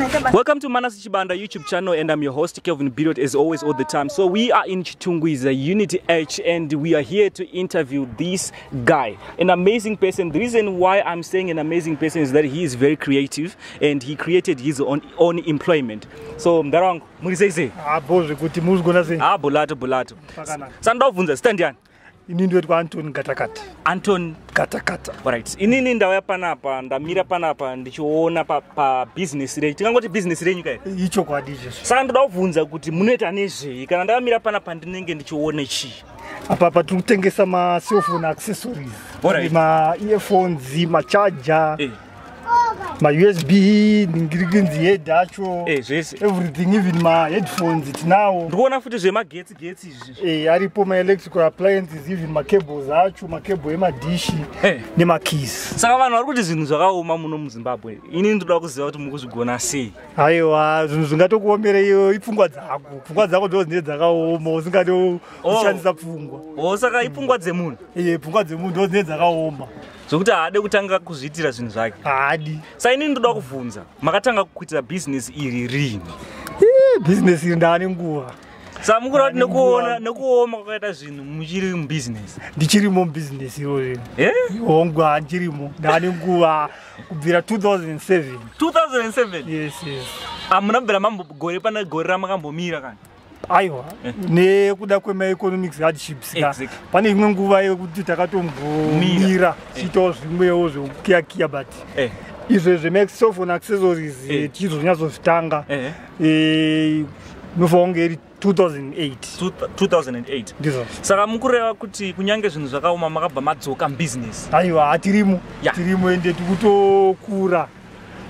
Welcome to Manas Chibanda YouTube channel, and I'm your host Kelvin Bidot, as always, all the time. So we are in Chitungwiza, Unit H, and we are here to interview this guy, an amazing person. The reason why I'm saying an amazing person is that he is very creative and he created his own employment. So mdara wangu, muri sei sei? Abo zvekuti muzigona sei? Ah, bolato bolato. Pakanaka. Sandobvunza zita ndiani? Ini ndoitwa Anton Gatakata. Anton Gatakata. Alright. Inini ndauya panapa, ndamira panapa ndichiona pa business renyu. Tingangoti business renyu kai? Ichokwadi izvozvo. Saka ndoda kubvunza kuti munoita nezvei? Kana ndakamira panapa ndinenge ndichiona chii? Apa patiri kutengesa ma-cellphone accessories. Alright. Ma-earphones, macharger, ma-USB, ndingirikinzi head acho. Zvese. Everything, even ma-headphones tinawo. Ndikuona futi zvemagetsi getsi izvi. Aripo ma-electrical appliances, even macables acho, macable emadhishi nemakeys. Saka vanhu vari kuti zvinhu zvakaoma muno muZimbabwe. Inini ndoda kuziva kuti mukuzvigona sei. Aiwa, zvinhu zvingatokuomera iyo ipfungwa dzako. Pfungwa dzako ndo dzinenge dzakaoma, usingadi kushandisa pfungwa. Oh, saka ipfungwa dzemunhu. Pfungwa dzemunhu ndo dzinenge dzakaoma. Zvokuti haade kutanga kuzviitira zvinhu zvake. Haadi. Saka inini ndoda kubvunza, makatanga kuita bhizinesi iri rini? Bhizinesi iri ndaane nguva. Saka mukureva kuti Ndane nguva. nekuoma kwakaita zvinhu muchiri mubhizinesi? Ndichirimo mubhizinesi iroro. Eh? Hongu, handichirimo, ndaane nguva kubvira 2007. 2007? Yes. Hamuna kubvira gore pane gore ramakambomira kana? Aiwa, nekuda kwemaeconomics hardships ka, pane imwe nguva yekuti takatombomira tichiitawo zvimwewo zvekukiyakiya, but izvo zvemacellphone accessories tichizonyatsozvitanga inofanira kunge iri 2008. 2008. Ndizvo. Saka mukureva kuti kunyange zvinhu zvakaoma makabva madzoka mubhizinesi? Aiwa, hatirimo. Tirimo, ende tikutokura,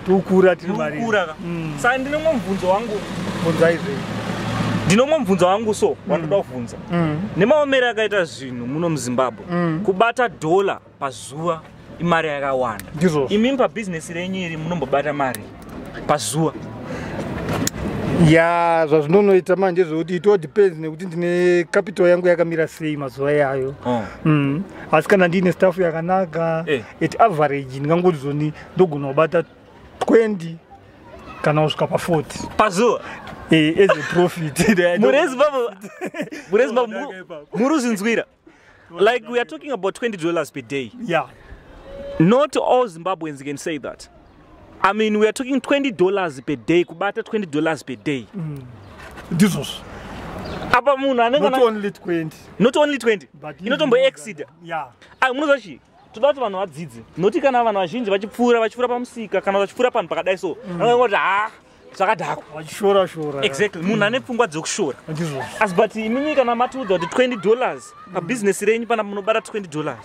tokura tiri mariri. Murikukura ka. Saka ndine mumwe mubvunzo wangu. Bvunzai zvenyu. Ndine mumwe mubvunzo wangu so wandoda kubvunza. Nemaomero akaita zvinhu muno muZimbabwe, kubata dhola pazuva imari yakawanda. Ndizvo. Imimi pabhizinesi renyu iri munombobata mari pazuva? Ya, zvazvinonoita manje zvekuti it all depends nekuti ndine capital yangu yakamira sei mazuva iyayo. Asi kana ndiine staff yakanaka, at average ndingangoti zoni ndogona kubata 20 kana kusvika pa40 pazuva. As a profit. Muri Zimbabwe muri kuzvinzwira, like we are talking about $20 per day. Not all Zimbabweans can say that. I mean, we are talking $20 per day, kubata $20 per day. Ndizvozvo. Apa munhu anenge Not only 20. Not only 20. But Inotombo even exceed. Yeah. Ai, munoziva chii? Toda kuti vanhu vadzidze. Noti kana vanhu vazhinji vachipfuura pamusika kana vachipfuura panhu pakadai so, vanongoti ha, zvakadhakwa. Vachishora shora. Exactly. Munhu ane pfungwa dzekushora. Ndizvozvo. Asi but imimi kana matiudza kuti $20 pabhizinesi renyu pana munobata $20.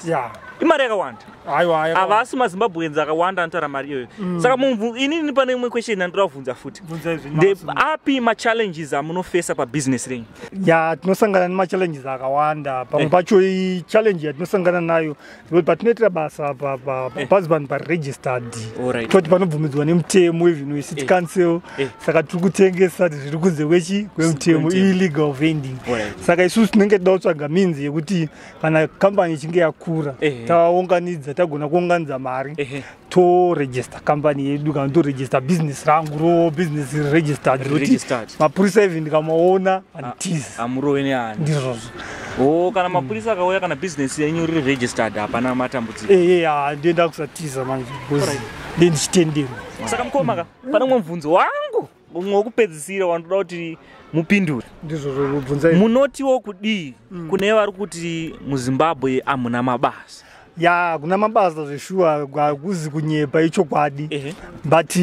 Imari yakawanda. Aiwa, aiwa. Havasi maZimbabweans akawanda anotaura mari iyoyo. Saka inini pane imwe question yandoda kubvunza futi. Bvunzai zvenyu, Nde api machallenges amunofesa pabhizinesi renyu? Ya, tinosangana nemachallenges akawanda. Pamwe pacho ichallenge yatinosangana nayo ndekuti patinoitira basa pazi vanhu paregistered, toti panobvumidzwa nemutemo, even wecity council. Saka tiri kutengesa zviri kunze kwemutemo, Kwemutemo. illegal vending. Saka isusu tinenge toda kutsvaga means yekuti kana kambani ichinge yakura, taunganidza, tagona kuunganidza mari, toregister kambani yedu kana toregister business rangu ro business registered, kuti Registered. mapurisa even ndikamaona handitizi. Hamurovi neani. Ndizvozvo. O, kana mapurisa akauya, kana bhizinesi yenyu riri registered, hapana matambudziko. Ehe, handienda kusatiza manje because ndiye ndichitenderwa. Saka mukoma ka, pane mumwe mubvunzo wangu mumwe wekupedzisira wandoda kuti mupindure. Ndizvozvo, bvunzai. Munotiwo kudii kune vari kuti muZimbabwe hamuna mabasa? Ya, kuna mabasa zveshuwa, hakuzi kunyepa, ichokwadi. But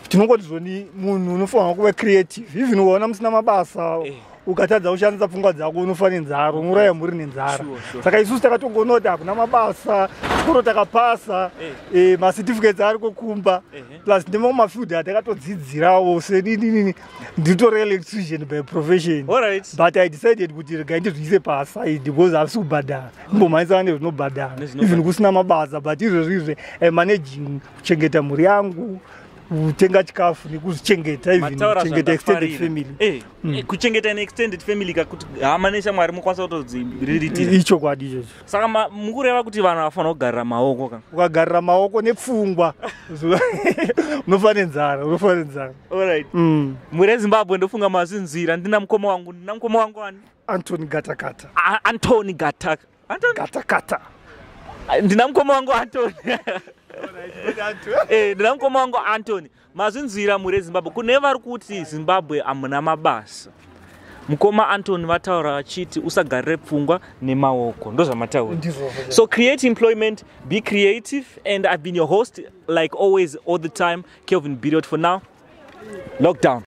tinongoti zvoni munhu unofanira kuva creative. Even ukaona musina mabasa, ukatadza kushandisa pfungwa dzako unofa nenzara, unouraya mhuri nenzara. Saka isusu takatongoona kuti hakuna mabasa, chikoro takapasa, macertificates ari kukumba, plus ndemamwe mafield atakatodzidzirawo. Seninini nditori electrician by profession, but I decided kuti regai ndizviise paside because havisi kubhadhara, ndimbomhanyisana nezvinobhadhara. Nezvinobhadhara. Even kusina mabasa, but izvozvo izvi managing kuchengeta mhuri yangu. Kutenga chikafu nekuzvichengeta, even Mataura kuchengeta extended zvandafarira. family. Kuchengeta neextended family kakuti hama neshamwari mukwanisa kutodziriritira. Ichokwadi ichocho. Saka mukureva kuti vanhu vafanira kugarira maoko ka? Ukagarira maoko nepfungwa, unofa nenzara, unofa nenzara. Alright. Mure Zimbabwe, ndofunga mazinzira. Ndina mukoma wangu, ndina mukoma wangu ani? Antony Gatakata. Antony Gataka, Antony Gatakata. Ndina mukoma wangu Antony. Ndina mukoma wangu Antony. Mazvinzwira, mhuri yeZimbabwe. Kune vari kuti Zimbabwe hamuna mabasa, mukoma Antony vataura vachiti usagarire pfungwa nemaoko. Ndozvamataura. Ndizvozvo. So create employment, be creative, and I've been your host like always, all the time, Kelvin Biriot. For now, lockdown.